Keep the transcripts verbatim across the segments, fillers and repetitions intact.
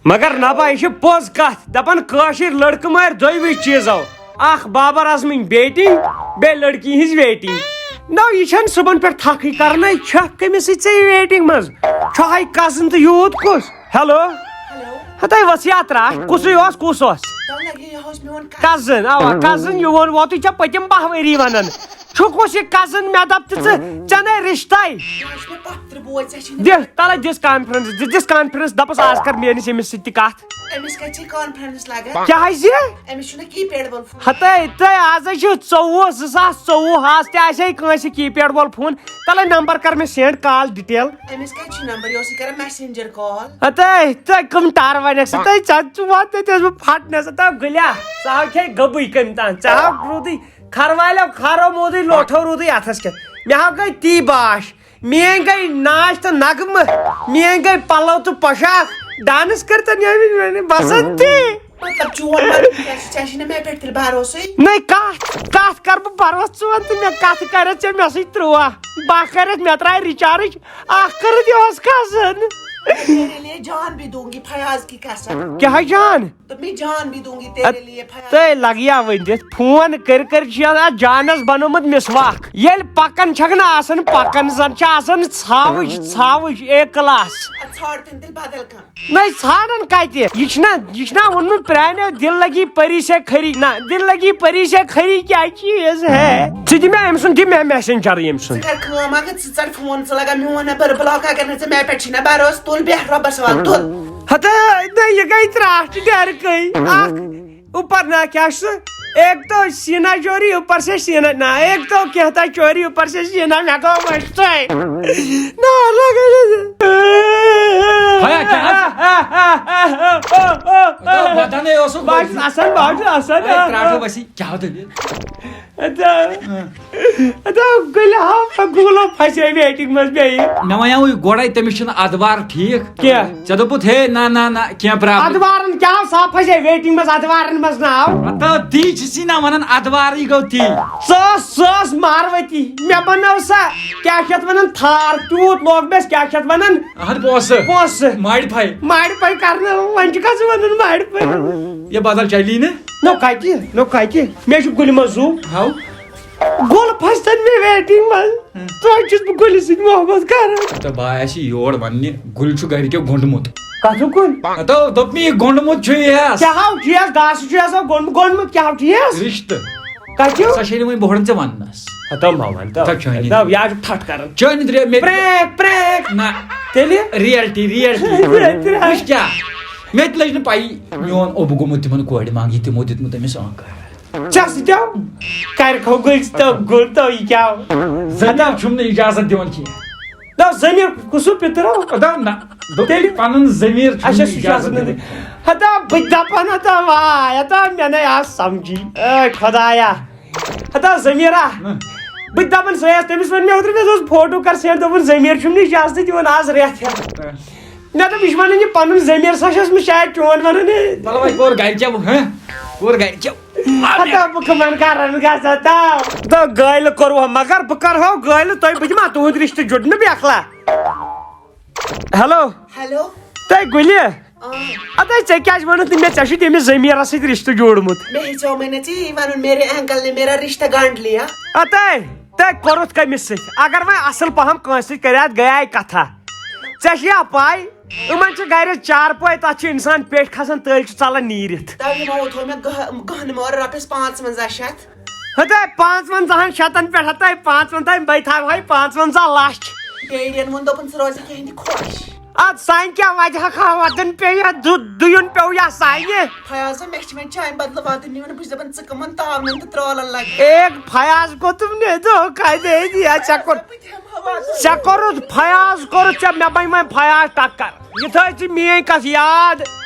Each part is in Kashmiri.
مگر نبا، یہِ چھِ پوٚز کتھ، دپان کٲشِرۍ لڑکہٕ مارۍ دۄیوٕے چیٖزو، اکھ بابر اعظمٕنۍ بیٹنگ، بیٚیہِ لڑکی ہٕنٛز ویٹنگ۔ نو، یہِ چھنہٕ صُبحن پٮ۪ٹھ تھکٕے کرنے، چھکھ کٔمِس سۭتۍ ژےٚ یہِ ویٹنگ منٛز؟ چھُ ہاے کزن تہٕ یوٗت کُس؟ ہیلو۔ ہیلو۔ ہتاے وسیات راش، کُسُے اوس، کُس اوس؟ تَوٕ لگے یہِ اوس میون کزن۔ کزن، اوا، کزن، یہِ ووٚن ووتُے ژےٚ پٔتِم باہ ؤری ونان۔ چھُ کُس یہِ کزن؟ مےٚ دپ تہٕ ژٕ، ژےٚ نے رشتے۔ یہِ اوس مےٚ پتھ ترٛوو ژےٚ چھِنہٕ۔ دِ تَلے، دِس کانفرنس، دِ، دِس کانفرنس، دَپَس آز کر میٲنِس أمِس سۭتۍ تہِ کَتھ۔ أمِس کَتہِ چھِ کانفرنس لگان؟ کیٛازِ؟ أمِس چھُنہٕ کیپیڈ وول فون۔ ہتے، تہٕ آز ہے چھُ ژوٚوُہ، زٕ ساس ژوٚوُہ، آز تہِ آسہِ ہے کٲنٛسہِ کیپیڈ وول فون۔ تَلے نمبر کر مےٚ سینڈ، کال ڈیٹیل۔ أمِس کَتہِ چھُ نمبر؟ یہِ اوس یہِ کران میسنجر کال۔ ہتے، تہٕ کٕم ٹار وَنٮ۪کھ ژٕ؟ تہٕ ژےٚ ژٕ وَن تہٕ ژےٚ ٲسٕس بہٕ پھٹنَس، ہتے گُلیا، ژٕ ہاو کھے گٔبٕے کٔمۍ تام، ژےٚ ہاو روٗدٕے کھروالٮ۪و کھرو موٗدٕے لوٹھو روٗدٕے اَتھس کٮ۪تھ۔ مےٚ ہاو گٔے تی باش۔ میٲنۍ گٔے ناچ تہٕ نغمہٕ، میٲنۍ گٔے پلو تہٕ پۄشاک، ڈانس کٔرتن ییٚمہِ میانہِ بسنتی۔ مطلب چون ونُن کیٛاہ چھُ؟ ژےٚ چھُے نہٕ مےٚ پٮ۪ٹھ تیٚلہِ بھروسٕے۔ نٔے کتھ، کتھ کر بہٕ بھروسہٕ چون تہٕ مےٚ کتھ کرتھ ژےٚ مےٚ سۭتۍ ترٛووہ؟ بہٕ کٔرتھ مےٚ ترٛایہِ recharge، اکھ کٔرتھ یہِ اوس کھسان۔ تیرے لیے جان بھی دوں گی فیاض کی قسم۔ کیٛاہ جان؟ تو میں جان بھی دوں گی تیرے لیے فیاض۔ تہٕ لگیا ؤنِتھ فون کٔرۍ کٔرۍ چھِ اتھ جانس بنومُت مسواک۔ ییٚلہِ پکان چھکھ نہ آسان پکان، زن چھِ آسان ژھاوٕج ژھاوٕج اے کلاس۔ ژھانڈ تیٚلہِ بدل کانٛہہ۔ نَے ژھانڈان کتہِ؟ یہِ چھُنہ، یہِ چھُنہ ووٚنمُت پرٛانیو، دل لگی پری سے کھری۔ نہ، دل لگی پری سے کھری کیا چیز ہے؟ ژٕ دِ مےٚ أمۍ سُنٛد، دِ مےٚ میسنجر ییٚمۍ سُنٛد۔ ژٕ کر کٲم اکھ، ژٕ ژٹ فون، ژٕ لگا میون نمبر بلاک، اگر نہٕ ژےٚ مےٚ پٮ۪ٹھ چھُے نہ بھروسہٕ، تُل بیٚہہ رۄبس حوالہٕ، تُل۔ ہتا، نہ، یہِ گٔے ترٛٹھ ڈرکٕے۔ اکھ، اوپر نہ کیٛاہ چھُ سُہ؟ ایک تو سینا چوری، اوپر سے سینا، نہ، ایک تو کہتا چوری، اوپر سے سینا، مےٚ گوٚو مٔشتٕے۔ نہ، لگے۔ ہیا، کیٛاہ حظ؟ ودانے اوسُکھ بہٕ حظ چھُس اَسان، بہٕ حظ چھُس اَسان۔ اے، ترٛٹھ ؤسی، کیٛاہ دٔلیٖل؟ ادا، ادا، گُلہِ ہاو، گُلو پھسے waiting منٛز بیٚیہِ۔ مےٚ وَنیٛاوُے گۄڈَے، تٔمِس چھُنہٕ ادوار ٹھیٖک۔ کیٛاہ؟ ژےٚ دوٚپُتھ، ہے، نہ، نہ، نہ، کینٛہہ problem۔ ادوارن کیٛاہ آو؟ سُہ آو پھسے waiting منٛز، ادوارن منٛز نہ آو۔ ہتو، تی چھُسی نہ وَنان، ادوارٕے گوٚو تی۔ سۄ ٲس، سۄ ٲس ماروتی۔ مےٚ بنٲو سۄ، کیٛاہ چھِ یَتھ وَنان، تھار۔ تیوٗت لوگ مےٚ، کیٛاہ چھِ یَتھ وَنان؟ اہن، پونٛسہٕ۔ پونٛسہٕ۔ Modify۔ Modify کرنہٕ، وۄنۍ چھُکھا ژٕ وَنان modify؟ یہِ بدل چلی نہٕ۔ نو کتہِ؟ نو کتہِ؟ مےٚ چھُ گُلہِ منٛز زُو۔ ہاو۔ گُل پھسہِ تن مےٚ waiting منٛز۔ ہم۔ تۄہہِ چھُس بہٕ گُلہِ سۭتۍ محبت کران۔ تہٕ بہٕ آیس یہِ یور وننہِ، گُلۍ چھُ گرِ کیو گوٚنڈمُت۔ کتھٕ گُلۍ؟ ہتو، دوٚپ مےٚ، یہِ گوٚنڈمُت چھُ یہِ۔ کیٛاہ ہاو چھُ یس؟ گاسہٕ چھُ یس، گوٚنڈمُت، گوٚنڈمُت کیٛاہ ہاو چھُ یس؟ رشتہٕ۔ کتہِ چھُ؟ سۄ چھےٚ نہٕ وۄنۍ بوہرن ژےٚ وننس۔ ہتو ما ون تو۔ ہتو چٲنی۔ نہ، یہِ حظ چھُ ٹھٹھ کران۔ چٲنی درٛے مےٚ۔ Prank، prank۔ نہ۔ تیٚلہِ؟ Reality، reality۔ Reality۔ وٕچھ کیٛاہ؟ مےٚ تہِ لٔج نہٕ پَیی۔ میون اوٚب گوٚمُت تِمن کورِ منٛگ، یہِ تِمو دیُتمُت أمِس آنکار۔ ژےٚ سۭتۍ آو؟ کرِ کھو گٔلۍ ژٕ تو گُل تو یہِ کیٛاہ آو؟ زٔمیٖن چھُم نہٕ اجازت دِوان کینٛہہ۔ نہ، ضمیٖر کُسُر پِتٕر آو؟ خدا نہ، دوٚپ تیٚلہِ پنُن ضمیٖر چھُم اچھا، نہٕ سُہ چھُ اجازت آسان دِوان۔ ہتا بہٕ تہِ دپان ہتا واے، ہتا مےٚ نے آو سمجھی۔ اے خدایا، ہتا ضمیٖرا۔ ہہ۔ بہٕ تہِ دپان سۄ ٲس، تٔمِس ووٚن مےٚ اوترٕ، مےٚ دوٚپُس فوٹو کر send، دوٚپُن ضمیٖر چھُم نہٕ اجازتٕے دِوان آز رٮ۪تھ ہٮ۪تھ۔ ہہ۔ مےٚ دوٚپ، یہِ چھُ وَنان، یہِ پَنُن ضمیٖر سا چھَس بہٕ شاید چون وَنان، ہے۔ مطلب، وۄنۍ کوٚر گرِ کیٛاہ وۄنۍ، ہہ؟ کوٚر گرِ کیٛاہ؟ ہتا بہٕ کٕمَن کَرَن گژھان تاو؟ تہٕ گٲلۍ کوٚروٕ، مگر بہٕ کَرٕہو گٲلۍ تۄہہِ، بہٕ دِمہٕ ہا تُہُنٛد رِشتہٕ جُڑنہٕ بیکھلا۔ ہیلو۔ ہیلو۔ تۄہہِ گُلہِ؟ آ۔ اَدٕ ژےٚ کیٛازِ ووٚنُتھ نہٕ مےٚ، ژےٚ چھُے تٔمِس ضمیٖرَس سۭتۍ رِشتہٕ جوڑمُت؟ مےٚ ہیٚژیو وۄنۍ نہ ژےٚ یی وَنُن، میرے انکل نے میرا رشتہ گانٹ لیا۔ اَدٕ تۄہہِ کوٚرُتھ کٔمِس سۭتۍ؟ اگر وۄنۍ اَصٕل پَہَم کٲنٛسہِ سۭتۍ کَرِ ہا، گٔیے کَتھا۔ ژےٚ چھےٚ یا پَے؟ یِمن چھِ گرِ چارپاے، تتھ چھِ انسان پیٹھۍ کھسان، تٔلۍ چھُ ژلان نیٖرِتھ۔ تَوے یِمو تھوٚو مےٚ گہ-، گٔہنہٕ مور رۄپیَس پانٛژوَنٛزاہ شیٚتھ۔ ہتے پانٛژوَنٛزاہن شیٚتن پٮ۪ٹھ، ہتے پانٛژوَنٛزاہ، بے تھاوہے پانٛژوَنٛزاہ لچھ۔ ڈیڈین ووٚن، دوٚپُن، ژٕ روزِ کِہیٖنۍ تہِ خۄش۔ ادٕ سانہِ کیٛاہ وجہ کھا وتن پیٚیہِ، دُ-، دُیُن پیوٚو یا سانہِ۔ فیاض، مےٚ چھِ وۄنۍ چانہِ بدلہٕ واتٕنۍ، مےٚ ووٚن، بہٕ چھُس دَپان، ژٕ کٕمن تاونن تہٕ ترٛالن لگہٕ؟ ایک فیاض کو تم نے دھوکہ دے دیا، ژےٚ کوٚر ژےٚ کوٚرُتھ فیاض، کوٚرُتھ ژےٚ، مےٚ بنہِ وۄنۍ فیاض ٹکر۔ یہِ تھٲے ژٕ میٲنۍ کتھ یاد،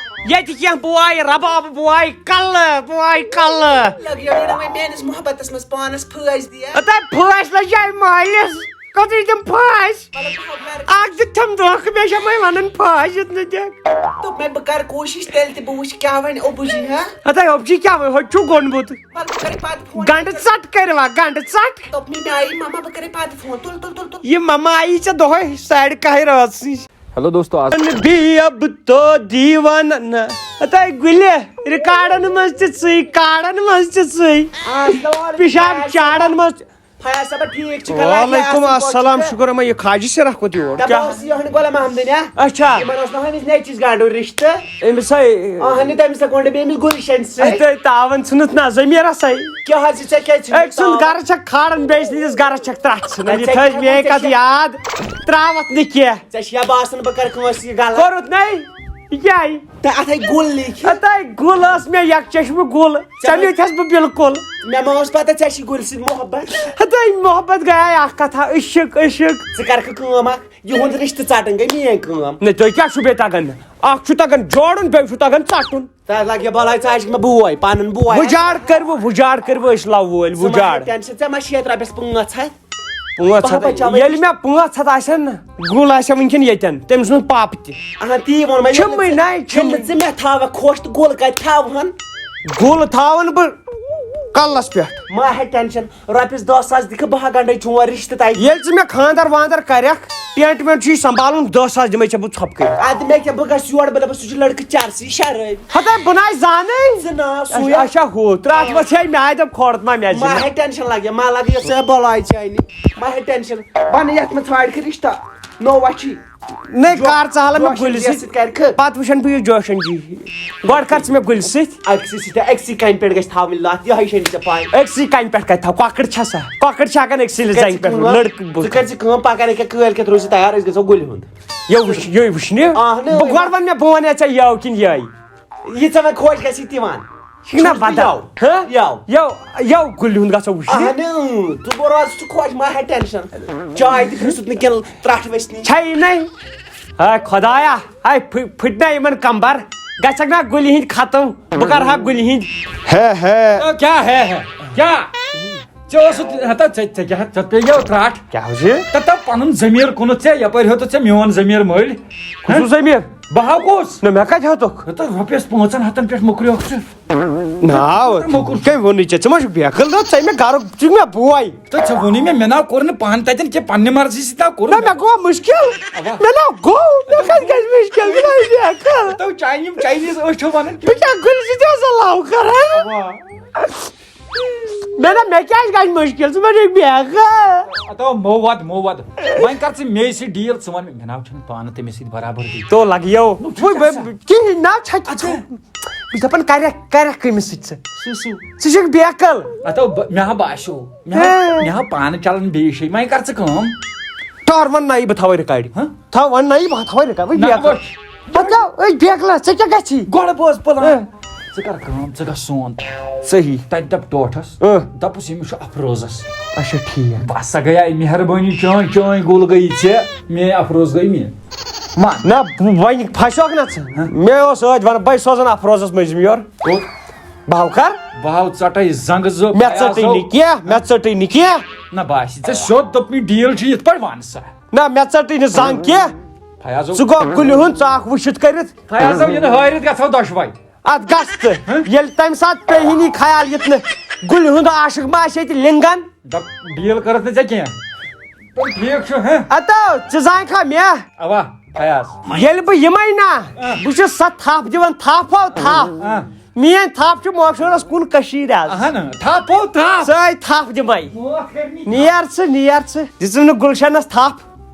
ییٚتہِ کینٛہہ بوے رباب بوے کلہٕ، بوے کلہٕ۔ لگیو یہِ نہ وۄنۍ میٲنِس محبتس منٛز پانس پھٲسۍ دِیا۔ ہتا پھٲسۍ لجے مٲلِس، کوٚتٕے دِم پھٲسۍ؟ مطلب، بہٕ ہاو گرٕ۔ اکھ دِتھم دھوکہٕ، مےٚ چھےٚ وۄنۍ ونان پھٲسۍ یُتھ نہٕ دِکھ۔ دوٚپ مےٚ، بہٕ کرٕ کوٗشش تیٚلہِ تہِ، بہٕ وٕچھٕ کیٛاہ ونہِ ابوٗ جی، ہا؟ ہتا ابوٗ جی کیٛاہ ونہِ، ہوٚتہِ چھُ گوٚنڈمُت۔ وَلہٕ بہٕ کَرٕ پَتہٕ فون۔ گنڈٕ ژٹ کٔرِوا، گنڈٕ ژٹ۔ دوٚپمَے مےٚ آیی مما، بہٕ کَرٕ پَتہٕ فون۔ تُل، تُل، تُل، تُل۔ یہِ مما آیی ژےٚ دۄہَے ساڑِ کاہہِ رٲژ سٕنٛز۔ ہیلو دوستو، آز بی اب تو دیوانہ۔ ہتے گُلہِ، ریکارڈن منٛز تہِ ژٕے، کارڈن منٛز تہِ ژٕے، پِشاب چاڑن منٛز تہِ۔ فیاض صٲب، ٹھیٖک چھُکھا؟ وعلیکم السلام، شُکر احمد، یہِ خاجہِ سِرا کوٚت یور؟ دَپان کیٛاہ؟ اوس یہِ ہن غلام محمدٕنۍ، ہا؟ اچھا۔ یِمن اوس نہ ہُمِس نیٚچِس گنڈو رِشتہٕ۔ أمِس ہے اہنہِ تٔمِس تہِ گۄڈٕ بیٚیہِ أمِس گُلشن سۭتۍ۔ اَتہِ تاوان ژھٕنُتھ نہ ضمیٖرس ہے۔ کیٛاہ حظ یہِ ژےٚ کیٛازِ ژھٕنُتھ أکۍ سُنٛد تاوان؟ گرٕ چھکھ کھالان، بیٚیہِ سٕنٛدِس گرس چھکھ ترٛٹھ ژھٕنان۔ یہِ ژےٚ تھٲے کیٛاہ میٲنۍ حظ کتھ ژےٚ یاد، ترٛاوتھ نہٕ کینٛہہ۔ ژےٚ چھِ یا باسان بہٕ کرٕ کٲنٛسہِ یہِ غلط؟ کوٚرُتھ نے؟ یہِ کیٛاہ؟ تہٕ اتھے گُل لیکھِتھ۔ ہتے گُل ٲس مےٚ یک چشمہٕ گُل، ژےٚ ژےٚ مےٚ میتھس بہٕ بالکل۔ مےٚ ما اوس پتہ ژےٚ چھی گُلہِ سۭتۍ محبت۔ ہتے محبت گٔیے اکھ کتھا، عشق، عشق۔ ژٕ کرکھٕ کٲم اکھ، یِہُنٛد رِشتہٕ ژٹٕنۍ گٔے میٲنۍ کٲم۔ نہ، تُہۍ کیٛاہ چھُو بیٚیہِ تگان؟ اکھ چھُ تگان جوڑُن، بیٚیہِ چھُ تگان ژٹُن۔ تتھ لگہِ بلاے، ژٕ آسکھ مےٚ بوے، پنُن بوے۔ وُجاڑ کٔرِو، وُجاڑ کٔرِو، أسۍ لوو وٲلۍ ژٕ ما وُجاڑ۔ ہےٚ ٹینشن، ژےٚ ما چھِ یتھ رۄپیس پانٛژھ ہتھ؟ پانٛژھ ہتھ۔ بہٕ ہا بچاوے ییٚلہِ مےٚ پانٛژھ ہتھ آسن نہ، گُل آسہِ وٕنکیٚن ییٚتٮ۪ن، تٔمۍ سُنٛد پاپہٕ تہِ۔ اہن، تی ووٚن مےٚ، ییٚلہِ چھِمٕے نَے، نہٕ ژٕ، چھِمٕے۔ ییٚلہِ نہٕ ژٕ مےٚ تھاوکھ خۄش تہٕ گُل کتہِ تھاوہن؟ گُل تھاوَن بہٕ کلس پٮ۪ٹھ۔ ما ہے ٹینشن، رۄپیس دہ ساس دِکھٕ بہٕ ہا گنڈے چون رشتہٕ تتہِ۔ ییٚلہِ ژٕ مےٚ خانٛدر وانٛدر کرکھ، ٹینٹ وینٹ چھُے سنبھالُن، دہ ساس دِمے ژےٚ بہٕ ژھۄپہٕ کٔرِتھ۔ ادٕ مےٚ کیٛاہ، بہٕ گژھٕ یور، مےٚ دوٚپُس سُہ چھُ لڑکہٕ چرسی شرٲبۍ۔ ہتے بہٕ نَے زانٕے۔ ژٕ نا سُے اچھا، اکھ۔ اچھا، ہُہ ترٛٹھ وژھ ہے میٛادِ کھۄڑ ما مےٚ ما زِنہِ۔ ہے ٹینشن لگہِ، ما لگہِ یۄس ژےٚ بلاے چانہِ۔ ما ہے ٹینشن۔ بنہٕ یتھ منٛز ژھانٛڈ کھٕ رشتہ۔ نو وچھی۔ نَے، جو-، کر ژٕ حالہ مےٚ جوشن گُلہِ جی سۭتۍ۔ سۭتۍ کرِ کھٕ۔ پتہٕ وٕچھن بہٕ یہِ جوشن جی۔ گۄڈٕ کر ژٕ مےٚ گُلہِ سۭتۍ۔ أکسٕے سۭتۍ، أکسٕے کنہِ پٮ۪ٹھ گژھِ تھاوٕنۍ لتھ، یہے چھےٚ نہٕ ژےٚ پاے۔ أکسٕے کنہِ پٮ۪ٹھ کتہِ تھاو؟ کۄکٕر چھےٚ سا؟ کۄکٕر چھِ ہٮ۪کان أکسٕے ژٕ کر زنٛگہِ ژٕ پٮ۪ٹھ کٲم، لٔڑکہٕ ژٕ بوٗزِتھ۔ کر ژٕ کٲم، پگاہ نہٕ کینٛہہ، کٲلۍ کٮ۪تھ روزِ تیار، أسۍ گژھو گُلہِ ہُنٛد۔ یہِ وٕچھ، یہِ وٕچھنہِ۔ اہنہٕ۔ بہٕ گۄڈٕ ونہٕ مےٚ، بہٕ ونہٕ ژےٚ یَو کِنہٕ یَے۔ یہِ ژےٚ وۄنۍ خۄش گژھی تہِ وَن۔ یہِ چھُنہ چھُس بہٕ بدل۔ یَو۔ ہہ؟ یَو۔ یَو، یَو گُلہِ ہُنٛد گژھو وٕچھنہِ۔ اہنہٕ، اۭں، ژٕ بہٕ روز ژٕ خۄش، ما ہے ٹینشن۔ چاے تہِ پرٛژھُتھ نہٕ کینٛہہ، ترٛٹھ ؤسۍ نہٕ۔ چھےٚ یہِ نَے؟ ہے خۄدایا، ہے پھُ-، پھٕٹنہ یِمن کمبر۔ گژھکھ نہ گُلہِ ہِنٛدۍ ختم، بہٕ کرٕ ہا گُلہِ ہِنٛدۍ۔ ہے ہے۔ او، کیٛاہ ہے ہے؟ کیٛاہ؟ ژےٚ اوسُتھ، ہتا، ژےٚ، ژےٚ کیٛاہ، ژےٚ پیٚیو ترٛٹھ۔ کیٛاہ حظ یہِ؟ تَتھ آو پَنُن ضمیٖر کُنُتھ ژےٚ، یپٲرۍ ہیوٚتُتھ ژےٚ میون ضمیٖر مٔلۍ۔ کُس ہہ؟ ضمیٖر؟ بہٕ ہا گوٚوس۔ نہ، مےٚ کَتہِ ہیوٚتُکھ؟ ہتا، رۄپیَس پانٛژَن ہَتَن پٮ۪ٹھ مۄکریوکھ ژٕ۔ نہ، ہتا، مۄکُر۔ کٔمۍ ووٚنُے ژےٚ؟ ژٕ ما چھُکھ بیقل؟ نہ، ژٕ ہے مےٚ گَرُک، ژٕ چھُکھ مےٚ بوے۔ تہٕ ژےٚ ووٚنُے مےٚ، مےٚ نہ کوٚر نہٕ پانہٕ تَتٮ۪ن کینٛہہ، پننہِ مرضی سۭتۍ نہ کوٚر نہ، مےٚ۔ مےٚ گوٚو مُشکِل۔ اَوا۔ مےٚ نہ گوٚو، مےٚ کَتہِ گژھِ مُشکِل؟ ژٕ ما چھُکھ بیقل؟ تو چاینی، چاینیٖز ٲسۍ چھو وَنان۔ بہٕ کیٛاہ گُلہِ سۭتۍ اوسا love کران؟ اَوا۔ مےٚ نہ، مےٚ کیٛازِ گژھِ مُشکِل؟ ژٕ ما چھُکھ بیقل۔ اَدٕ مو وَد، مو وَد۔ وۄنۍ کر ژٕ مے سۭتۍ deal، ژٕ وَن مےٚ، مےٚ ناو چھُنہٕ پانہٕ تٔمِس سۭتۍ برابر دی۔ تو لگیو۔ نہ، ژٕ وۄنۍ کیٛاہ بہٕ، سا؟ کِہیٖنۍ نہ چھا ژٕ اَدٕ۔ چھُکھ؟ بہٕ چھُس دَپان کرکھ، کرکھ کٔمِس سۭتۍ ژٕ؟ سُہ، سُہ۔ ژٕ چھُکھ بیقل۔ اَدٕ بہٕ، مےٚ ہا باسیو، مےٚ ہا، ہے۔ مےٚ ہا پانہٕ چلان بیٚیہِ جایہِ۔ وۄنۍ کر ژٕ کٲم۔ ٹٲر وَن نَیہِ، بہٕ تھاوَے رِکارڈِ۔ ہہ؟ تھاو وَن نَیہِ، بہٕ تھاوَے رِکارڈِ۔ وۄنۍ نہ، بیقل۔ وٕچھ۔ پَتہٕ کیٛاہ؟ أسۍ بیقلہ، ژےٚ کیٛاہ گژھی؟ گۄڈٕ بوز plan۔ ہہ۔ ژٕ کر کٲم، ژٕ گژھ سون۔ صحیح۔ تَتہِ دَپ ٹوٹھَس۔ ہہ۔ دَپُس ییٚمِس چھُ اَفروزَس۔ اچھا، ٹھیٖک۔ بس سا گٔیے مہربٲنی چٲنۍ، چٲنۍ گُل گٔیی ژےٚ، میٲنۍ افروز گٔے مےٚ۔ مان۔ نہ، وۄنۍ پھسیوکھ نہ ژٕ۔ ہہ؟ مےٚ اوس ٲدۍ وَنان، بہٕ سوزَن افروزَس مٔنٛزِم یورٕ۔ کوٚت؟ بہٕ ہاو کر؟ بہٕ ہاو ژَٹَے زنٛگہٕ زٕ، مےٚ فیاضو۔ ژٔٹٕے نہٕ کینٛہہ، مےٚ ژٔٹٕے نہٕ کینٛہہ۔ نہ، باسہِ ژےٚ سیوٚد دوٚپ مےٚ deal چھُ یِتھ پٲٹھۍ وَن سا۔ نہ، مےٚ ژٔٹٕے نہٕ زنٛگ کینٛہہ۔ فیاضو۔ ژٕ گوٚو گُلہِ ہُنٛد ژاکھ وٕچھِتھ کٔرِتھ۔ فیاضو، یہِ نہٕ ہٲرِتھ گژھو دۄشوَے۔ اتھ گژھ ژٕ۔ ہہ؟ ییٚلہِ تمہِ ساتہٕ پیٚیہِ نہٕ خیال یتھ نہٕ گُلہِ ہُنٛد عاشق ما آسہِ ییٚتہِ لِنٛگن۔ دپ، deal کٔرٕتھ نہٕ ژےٚ کینٛہہ۔ تیٚلہِ ٹھیٖک چھُ، ہہ؟ اتو، ژٕ زانکھا مےٚ؟ اوا، فیاض۔ ییٚلہِ بہٕ یِمے نا، آ۔ بہٕ چھُس سۄ تھپھ دِوان، تھپھ ہو تھپھ۔ آ۔ میٲنۍ تھپھ چھِ مۄخصرس کُن کٔشیٖرِ از۔ اہن، تھپھ ہو تھپھ۔ سۄے تھپھ دِمے۔ موت کٔرمٕتۍ۔ نیر ژٕ، نیر ژٕ۔ دِژٕم نہٕ گُلشنس تھپھ۔